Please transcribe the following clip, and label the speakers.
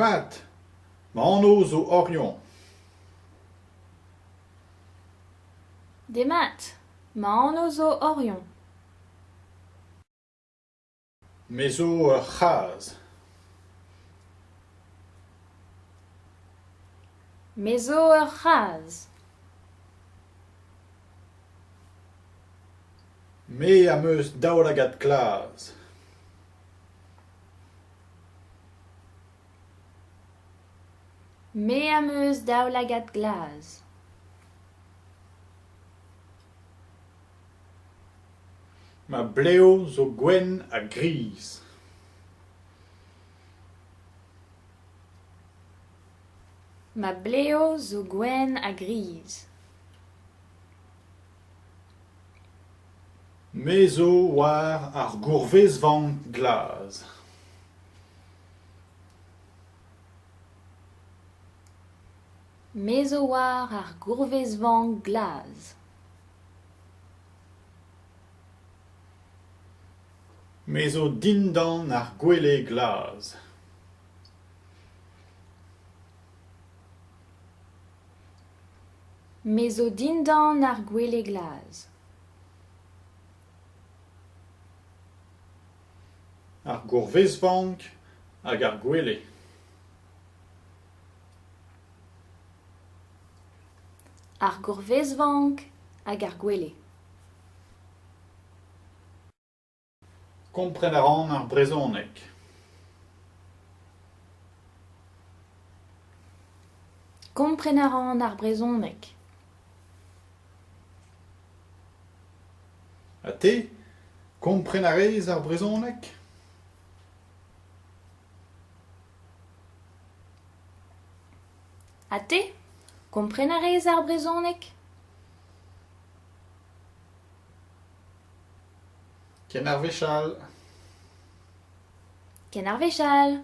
Speaker 1: Demat, ma anv zo Orion.
Speaker 2: Demat, ma anv zo Orion.
Speaker 1: Me zo ur c'hazh.
Speaker 2: Me zo ur c'hazh.
Speaker 1: Me am eus daoulagad glas.
Speaker 2: Me am eus daoulagad glas.
Speaker 1: Ma blev zo gwenn ha griz.
Speaker 2: Ma blev zo gwenn ha griz.
Speaker 1: Me zo war ar gourvezvank glas.
Speaker 2: Me zo war ar gourvezvank glas.
Speaker 1: Me zo dindan ar gwele glas.
Speaker 2: Me zo dindan ar gwele glas.
Speaker 1: Ar gourvezvank hag ar gwele.
Speaker 2: Ar gourvezvank hag ar gwele.
Speaker 1: Kompren a ran ar brezhoneg.
Speaker 2: Kompren a ran ar brezhoneg.
Speaker 1: Ha te, kompren a rez ar brezhoneg ?
Speaker 2: Ha te, kompren a rez ar brezhoneg ?
Speaker 1: Ken ar wech all.
Speaker 2: Ken ar wech all.